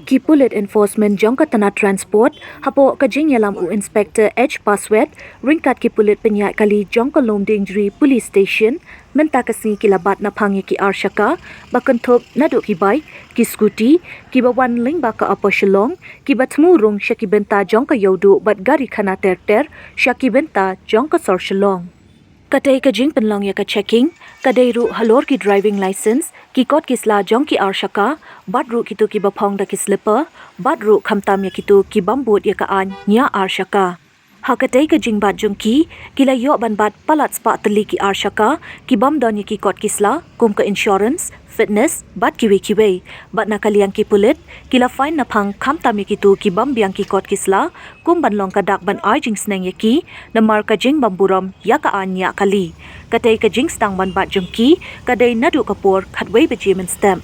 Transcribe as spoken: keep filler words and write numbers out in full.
Ki pulit enforcement jong ka tnat transport, hapoh ka jingïalam u Inspector H Paswet, ryngkat ki pulit pynïaid kali jong ka Lumdiengjri Police Station, mynta ka sngi ki la bat naphang ïa ki ar shaka ba kynthup naduh ki bike, ki scooty, kiba wan lyngba ka Upper Shillong, kiba thmu rung sha ki bynta jong ka Ïewduh bad gari khana ter ter sha ki bynta jong ka sor Shillong. Katei ka jingpynlong ïa ka checking ka dei ruh halor ki driving licence, ki kot ki sla jong ki ar shaka, bad ruh kito kiba phong da ki slipper, bad ruh khamtam ïa kito ki bym bud ïa ka aiñ ñiah ar shaka. Ha katei ka jingbat jong ki, ki la ïoh ban bat palat spah tylli ki ar shaka ki bym don ïa ki kot ki sla kum ka insurance, fitness bad kiwei kiwei. Bad na ka liang ki pulit, ki la fine naphang khamtam ïa kito ki bym biang ki kot ki sla, kum ban long ka dak ban ai jingsneng ïa ki namar ka jingbymburom ïa ka aiñ ñiah kali. Katei ka jingsdang ban bat jong ki ka dei naduh ka por khatwei baje mynstep.